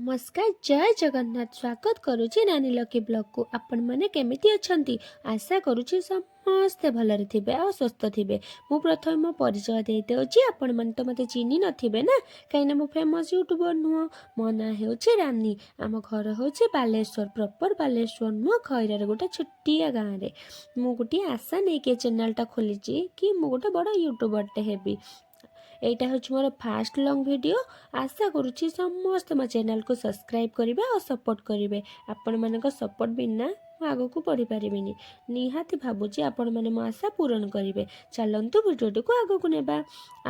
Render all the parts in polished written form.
ନମସ୍କାର, ଜୟ ଜଗନ୍ନାଥ। ସ୍ୱାଗତ କରୁଛି ରାନୀ ଲକି ବ୍ଲଗକୁ। ଆପଣମାନେ କେମିତି ଅଛନ୍ତି? ଆଶା କରୁଛି ସମସ୍ତେ ଭଲରେ ଥିବେ ଆଉ ସୁସ୍ଥ ଥିବେ। ମୁଁ ପ୍ରଥମେ ମୋ ପରିଚୟ ଦେଇଦେଉଛି। ଆପଣମାନେ ତ ମୋତେ ଚିହ୍ନି ନଥିବେ ନା, କାହିଁକିନା ମୁଁ ଫେମସ୍ ୟୁଟ୍ୟୁବର ନୁହଁ। ମୋ ନାଁ ହେଉଛି ରାନୀ। ଆମ ଘର ହେଉଛି ବାଲେଶ୍ୱର, ପ୍ରପର ବାଲେଶ୍ୱର ନୁହଁ, ଖଇରାରେ ଗୋଟେ ଛୋଟିଆ ଗାଁରେ। ମୁଁ ଗୋଟିଏ ଆଶା ନେଇକି ଏ ଚ୍ୟାନେଲଟା ଖୋଲିଛି କି ମୁଁ ଗୋଟେ ବଡ଼ ୟୁଟ୍ୟୁବରଟେ ହେବି। ଏଇଟା ହେଉଛି ମୋର ଫାଷ୍ଟ ଲଙ୍ଗ୍ ଭିଡ଼ିଓ। ଆଶା କରୁଛି ସମସ୍ତେ ମୋ ଚ୍ୟାନେଲକୁ ସବସ୍କ୍ରାଇବ୍ କରିବେ ଆଉ ସପୋର୍ଟ କରିବେ। ଆପଣମାନଙ୍କ ସପୋର୍ଟ ବିନା ମୁଁ ଆଗକୁ ବଢ଼ିପାରିବିନି। ନିହାତି ଭାବୁଛି ଆପଣମାନେ ମୋ ଆଶା ପୂରଣ କରିବେ। ଚାଲନ୍ତୁ, ଭିଡ଼ିଓଟିକୁ ଆଗକୁ ନେବା।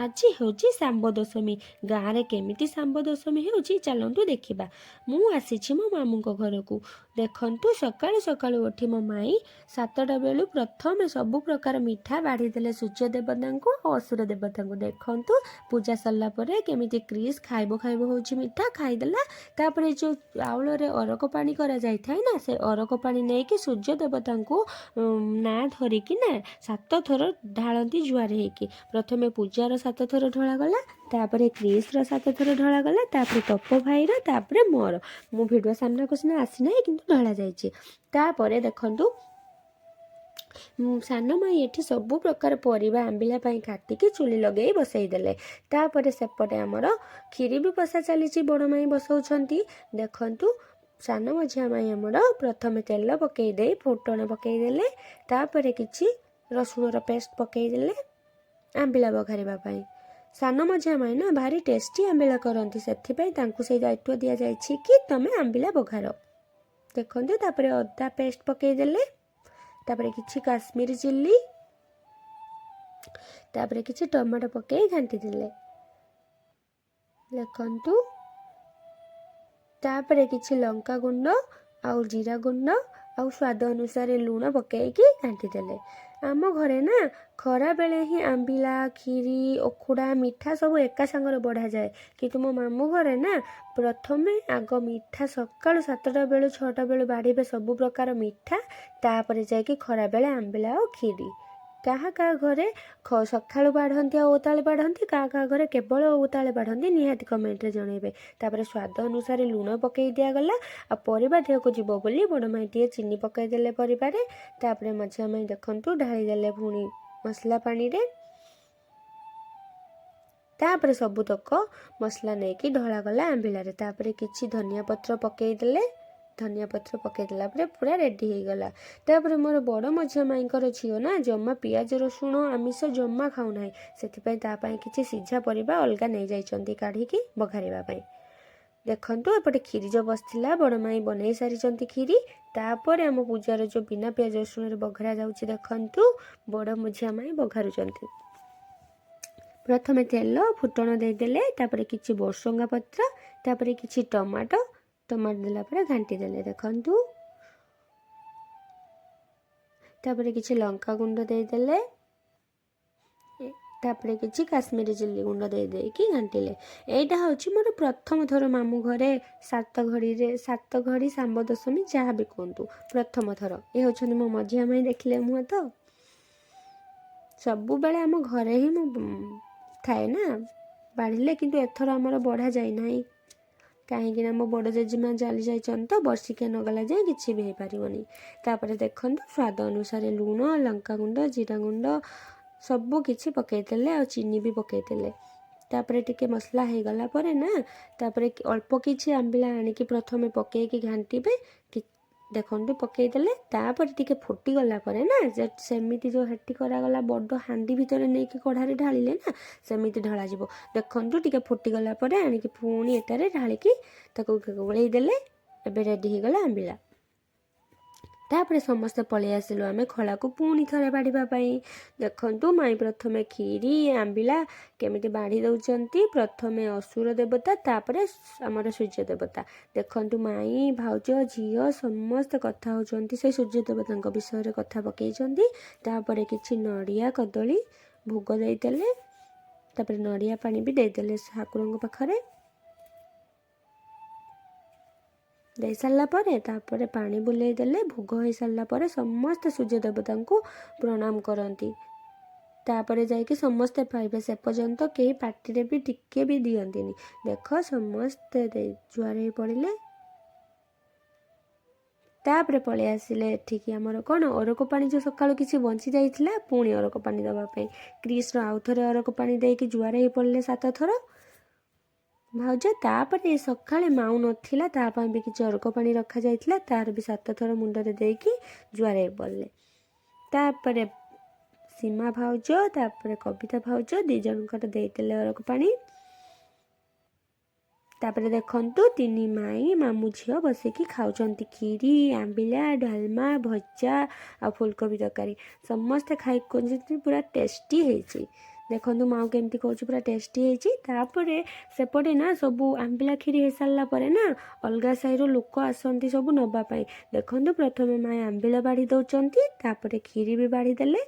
ଆଜି ହେଉଛି ଶାମ୍ବ ଦଶମୀ। ଗାଁରେ କେମିତି ଶାମ୍ବ ଦଶମୀ ହେଉଛି, ଚାଲନ୍ତୁ ଦେଖିବା। ମୁଁ ଆସିଛି ମୋ ମାମୁଁଙ୍କ ଘରକୁ। ଦେଖନ୍ତୁ, ସକାଳୁ ସକାଳୁ ଉଠି ମୋ ମାଇଁ 7ଟା ବେଳୁ ପ୍ରଥମେ ସବୁ ପ୍ରକାର ମିଠା ବାଢ଼ିଦେଲେ ସୂର୍ଯ୍ୟ ଦେବତାଙ୍କୁ ଆଉ ଅସୁର ଦେବତାଙ୍କୁ। ଦେଖନ୍ତୁ, ପୂଜା ସରିଲା ପରେ କେମିତି କ୍ରିସ୍ ଖାଇବ ଖାଇବ ହେଉଛି, ମିଠା ଖାଇଦେଲା। ତାପରେ ଯେଉଁ ଚାଉଳରେ ଅରକ ପାଣି କରାଯାଇଥାଏ ନା, ସେ ଅରକ ପାଣି ନେଇକି ସୂର୍ଯ୍ୟ ଦେବତାଙ୍କୁ ନାଁ ଧରିକି ନା ସାତ ଥର ଢାଳନ୍ତି ଜୁହାର ହେଇକି। ପ୍ରଥମେ ପୂଜାର ସାତ ଥର ଢଳାଗଲା, ତାପରେ କ୍ରିସ୍ର ସାତ ଥର ଢଳାଗଲା, ତାପରେ ତପ ଭାଇର, ତାପରେ ମୋର। ମୁଁ ଭିଡ଼ିଓ ସାମ୍ନାକୁ ସିନା ଆସିନାହିଁ, କିନ୍ତୁ ଢଳା ଯାଇଛି। ତାପରେ ଦେଖନ୍ତୁ, ସାନ ମାଇଁ ଏଠି ସବୁ ପ୍ରକାର ପରିବା ଆମ୍ବିଳା ପାଇଁ କାଟିକି ଚୁଲି ଲଗେଇ ବସେଇ ଦେଲେ। ତାପରେ ସେପଟେ ଆମର କ୍ଷୀରି ବି ବସା ଚାଲିଛି, ବଡ଼ ମାଇଁ ବସଉଛନ୍ତି। ଦେଖନ୍ତୁ, ସାନ ମଝିଆ ମାଇଁ ଆମର ପ୍ରଥମେ ତେଲ ପକେଇ ଦେଇ ଫୁଟଣ ପକେଇ ଦେଲେ। ତାପରେ କିଛି ରସୁଣର ପେଷ୍ଟ ପକେଇ ଦେଲେ ଆମ୍ବିଳା ବଘାରିବା ପାଇଁ। ସାନ ମଝିଆ ମାଇଁ ନା ଭାରି ଟେଷ୍ଟି ଆମ୍ବିଳା କରନ୍ତି, ସେଥିପାଇଁ ତାଙ୍କୁ ସେଇ ଦାୟିତ୍ୱ ଦିଆଯାଇଛି କି ତମେ ଆମ୍ବିଳା ବଘାର। ଦେଖନ୍ତୁ, ତାପରେ ଅଦା ପେଷ୍ଟ ପକେଇ ଦେଲେ, ତାପରେ କିଛି କାଶ୍ମୀରୀ ଚିଲ୍ଲି, ତାପରେ କିଛି ଟମାଟୋ ପକେଇ ଘାଣ୍ଟି ଦେଲେ। ଦେଖନ୍ତୁ, ତାପରେ କିଛି ଲଙ୍କା ଗୁଣ୍ଡ ଆଉ ଜିରା ଗୁଣ୍ଡ ଆଉ ସ୍ୱାଦ ଅନୁସାରେ ଲୁଣ ପକେଇକି ଘାଣ୍ଟି ଦେଲେ। ଆମ ଘରେ ନା ଖରାବେଳେ ହିଁ ଆମ୍ବିଳା, କ୍ଷୀରି, ଉଖୁଡ଼ା, ମିଠା ସବୁ ଏକା ସାଙ୍ଗରେ ବଢ଼ାଯାଏ। କିନ୍ତୁ ମୋ ମାମୁଁ ଘରେ ନା ପ୍ରଥମେ ଆଗ ମିଠା ସକାଳୁ 7ଟା ବେଳୁ, 6ଟା ବେଳୁ ବାଢ଼ିବେ ସବୁ ପ୍ରକାର ମିଠା, ତାପରେ ଯାଇକି ଖରାବେଳେ ଆମ୍ବିଳା ଆଉ କ୍ଷୀରି। କାହା କାହା ଘରେ ସକାଳୁ ବାଢ଼ନ୍ତି ଆଉ ଓତାଳେ ବାଢ଼ନ୍ତି, କାହା କାହା ଘରେ କେବଳ ଓତାଳେ ବାଢ଼ନ୍ତି, ନିହାତି କମେଣ୍ଟରେ ଜଣାଇବେ। ତାପରେ ସ୍ୱାଦ ଅନୁସାରେ ଲୁଣ ପକେଇ ଦିଆଗଲା। ଆଉ ପରିବା ଦେହକୁ ଯିବ ବୋଲି ବଡ଼ ମାଇଁ ଟିକେ ଚିନି ପକେଇ ଦେଲେ ପରିବାରେ। ତାପରେ ମଝିଆ ମାଇଁ ଦେଖନ୍ତୁ ଢାଳିଦେଲେ ପୁଣି ମସଲା ପାଣିରେ। ତାପରେ ସବୁତକ ମସଲା ନେଇକି ଢଳାଗଲା ଆମ୍ବିଳାରେ। ତାପରେ କିଛି ଧନିଆ ପତ୍ର ପକେଇଦେଲେ। ଧନିଆ ପତ୍ର ପକେଇ ଦେଲା ପରେ ପୁରା ରେଡ଼ି ହେଇଗଲା। ତାପରେ ମୋର ବଡ଼ ମଝିଆ ମାଇଁଙ୍କର ଝିଅ ନା ଜମା ପିଆଜ ରସୁଣ ଆମିଷ ଜମା ଖାଉନାହିଁ, ସେଥିପାଇଁ ତା ପାଇଁ କିଛି ସିଝା ପରିବା ଅଲଗା ନେଇଯାଇଛନ୍ତି କାଢ଼ିକି ବଘାରିବା ପାଇଁ। ଦେଖନ୍ତୁ, ଏପଟେ କ୍ଷୀରି ଯେଉଁ ବସିଥିଲା, ବଡ଼ ମାଇଁ ବନେଇ ସାରିଛନ୍ତି କ୍ଷୀରି। ତାପରେ ଆମ ପୂଜାର ଯେଉଁ ବିନା ପିଆଜ ରସୁଣରେ ବଘରା ଯାଉଛି, ଦେଖନ୍ତୁ, ବଡ଼ ମଝିଆ ମାଇଁ ବଘାରୁଛନ୍ତି। ପ୍ରଥମେ ତେଲ ଫୁଟଣ ଦେଇଦେଲେ, ତାପରେ କିଛି ଭୃସଙ୍ଗା ପତ୍ର, ତାପରେ କିଛି ଟମାଟୋ। ଟମାଟୋ ଦେଲା ପରେ ଘାଣ୍ଟି ଦେଲେ। ଦେଖନ୍ତୁ, ତାପରେ କିଛି ଲଙ୍କା ଗୁଣ୍ଡ ଦେଇଦେଲେ, ତାପରେ କିଛି କାଶ୍ମୀରୀ ଚିଲ୍ଲି ଗୁଣ୍ଡ ଦେଇ ଦେଇକି ଘାଣ୍ଟିଲେ। ଏଇଟା ହେଉଛି ମୋର ପ୍ରଥମ ଥର ମାମୁଁ ଘରେ ସାତ ଘଡ଼ିରେ, ସାତ ଘଡ଼ି, ଶାମ୍ବ ଦଶମୀ, ଯାହା ବି କୁହନ୍ତୁ, ପ୍ରଥମ ଥର। ଏ ହେଉଛନ୍ତି ମୋ ମଝିଆ ମାଇଁ। ଦେଖିଲେ ମୁହଁ ତ? ସବୁବେଳେ ଆମ ଘରେ ହିଁ ମୁଁ ଥାଏ ନା ବାଢ଼ିଲେ, କିନ୍ତୁ ଏଥର ଆମର ବଢ଼ା ଯାଇନାହିଁ, କାହିଁକିନା ମୋ ବଡ଼ ଜେଜେମା ଚାଲି ଯାଇଛନ୍ତି ତ ବର୍ଷିକିଆ ନଗଲା ଯାଏଁ କିଛି ବି ହେଇପାରିବନି। ତାପରେ ଦେଖନ୍ତୁ, ସ୍ୱାଦ ଅନୁସାରେ ଲୁଣ, ଲଙ୍କାଗୁଣ୍ଡ, ଜିରା ଗୁଣ୍ଡ ସବୁ କିଛି ପକେଇଦେଲେ ଆଉ ଚିନି ବି ପକେଇଦେଲେ। ତାପରେ ଟିକେ ମସଲା ହେଇଗଲା ପରେ ନା, ତାପରେ ଅଳ୍ପ କିଛି ଆମ୍ବିଳା ଆଣିକି ପ୍ରଥମେ ପକେଇକି ଘାଣ୍ଟିବେ। ଦେଖନ୍ତୁ, ପକେଇଦେଲେ। ତାପରେ ଟିକେ ଫୁଟିଗଲା ପରେ ନା, ସେମିତି ଯେଉଁ ହେଟି କରାଗଲା ବଡ଼ ହାଣ୍ଡି ଭିତରେ ନେଇକି କଢ଼ାରେ ଢାଳିଲେ ନା, ସେମିତି ଢଳାଯିବ। ଦେଖନ୍ତୁ, ଟିକେ ଫୁଟିଗଲା ପରେ ଆଣିକି ପୁଣି ଏଟାରେ ଢାଳିକି ତାକୁ ଗୋଳେଇ ଦେଲେ। ଏବେ ରେଡ଼ି ହେଇଗଲା ଆମ୍ବିଳା। ତାପରେ ସମସ୍ତେ ପଳେଇ ଆସିଲୁ ଆମେ ଖଳାକୁ ପୁଣି ଥରେ ବାଢ଼ିବା ପାଇଁ। ଦେଖନ୍ତୁ, ମାଇଁ ପ୍ରଥମେ କ୍ଷୀରି ଆମ୍ବିଳା କେମିତି ବାଢ଼ି ଦେଉଛନ୍ତି। ପ୍ରଥମେ ଅସୁର ଦେବତା, ତାପରେ ଆମର ସୂର୍ଯ୍ୟ ଦେବତା। ଦେଖନ୍ତୁ, ମାଇଁ, ଭାଉଜ, ଝିଅ ସମସ୍ତେ କଥା ହେଉଛନ୍ତି, ସେ ସୂର୍ଯ୍ୟ ଦେବତାଙ୍କ ବିଷୟରେ କଥା ପକେଇଛନ୍ତି। ତାପରେ କିଛି ନଡ଼ିଆ କଦଳୀ ଭୋଗ ଦେଇଦେଲେ। ତାପରେ ନଡ଼ିଆ ପାଣି ବି ଦେଇଦେଲେ ଠାକୁରଙ୍କ ପାଖରେ। ଦେଇସାରିଲା ପରେ ତାପରେ ପାଣି ବୁଲେଇ ଦେଲେ। ଭୋଗ ହେଇସାରିଲା ପରେ ସମସ୍ତେ ସୂର୍ଯ୍ୟ ଦେବତାଙ୍କୁ ପ୍ରଣାମ କରନ୍ତି। ତାପରେ ଯାଇକି ସମସ୍ତେ ପାଇବେ, ସେ ପର୍ଯ୍ୟନ୍ତ କେହି ପାଟିରେ ବି ଟିକେ ବି ଦିଅନ୍ତିନି। ଦେଖ, ସମସ୍ତେ ଜୁହାର ହେଇ ପଡ଼ିଲେ। ତାପରେ ପଳେଇ ଆସିଲେ ଏଠିକି ଆମର କ'ଣ ଅରଖ ପାଣି, ଯେଉଁ ସକାଳୁ କିଛି ବଞ୍ଚି ଯାଇଥିଲା, ପୁଣି ଅରଖ ପାଣି ଦେବା ପାଇଁ। କ୍ରିସ୍ର ଆଉ ଥରେ ଅରଖ ପାଣି ଦେଇକି ଜୁହାର ହେଇ ପଡ଼ିଲେ ସାତ ଥର ଭାଉଜ। ତାପରେ ସକାଳେ ମାଉ ନଥିଲା, ତା ପାଇଁ ବି କିଛି ଅରଖ ପାଣି ରଖାଯାଇଥିଲା। ତାର ବି ସାତ ଥର ମୁଣ୍ଡରେ ଦେଇକି ଜୁହାର ହେଇ ପଡ଼ିଲେ। ତାପରେ ସୀମା ଭାଉଜ, ତାପରେ କବିତା ଭାଉଜ, ଦୁଇ ଜଣଙ୍କର ଦେଇଦେଲେ ଅରଖ ପାଣି। ତାପରେ ଦେଖନ୍ତୁ, ତିନି ମାଇଁ ମାମୁଁ ଝିଅ ବସିକି ଖାଉଛନ୍ତି କ୍ଷୀରି, ଆମ୍ବିଳା, ଡାଲମା, ଭଜା ଆଉ ଫୁଲକୋବି ତରକାରୀ। ସମସ୍ତେ ଖାଇକି କହୁଛନ୍ତି ପୁରା ଟେଷ୍ଟି ହେଇଛି। ଦେଖନ୍ତୁ, ମାଉ କେମିତି କହୁଛି ପୁରା ଟେଷ୍ଟି ହେଇଛି। ତାପରେ ସେପଟେ ନା ସବୁ ଆମ୍ବିଳା କ୍ଷୀରି ହେଇସାରିଲା ପରେ ନା ଅଲଗା ସାହିରୁ ଲୋକ ଆସନ୍ତି ସବୁ ନେବା ପାଇଁ। ଦେଖନ୍ତୁ, ପ୍ରଥମେ ମାଇଁ ଆମ୍ବିଳ ବାଢ଼ି ଦେଉଛନ୍ତି, ତାପରେ କ୍ଷୀରି ବି ବାଢ଼ି ଦେଲେ।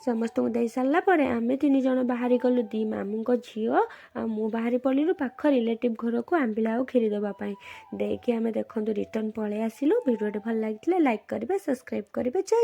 ସମସ୍ତଙ୍କୁ ଦେଇ ସାରିଲା ପରେ ଆମେ ତିନି ଜଣ ବାହାରି ଗଲୁ, ଦୁଇ ମାମୁଁଙ୍କ ଝିଅ ଆଉ ମୁଁ ବାହାରି ପଡ଼ିଲୁ ପାଖ ରିଲେଟିଭ୍ ଘରକୁ ଆମ୍ବିଳା ଆଉ କ୍ଷୀରି ଦେବା ପାଇଁ। ଦେଇକି ଆମେ ଦେଖନ୍ତୁ ରିଟର୍ନ ପଳେଇ ଆସିଲୁ। ଭିଡ଼ିଓଟି ଭଲ ଲାଗିଥିଲେ ଲାଇକ୍ କରିବେ, ସବସ୍କ୍ରାଇବ୍ କରିବେ। ଜୟ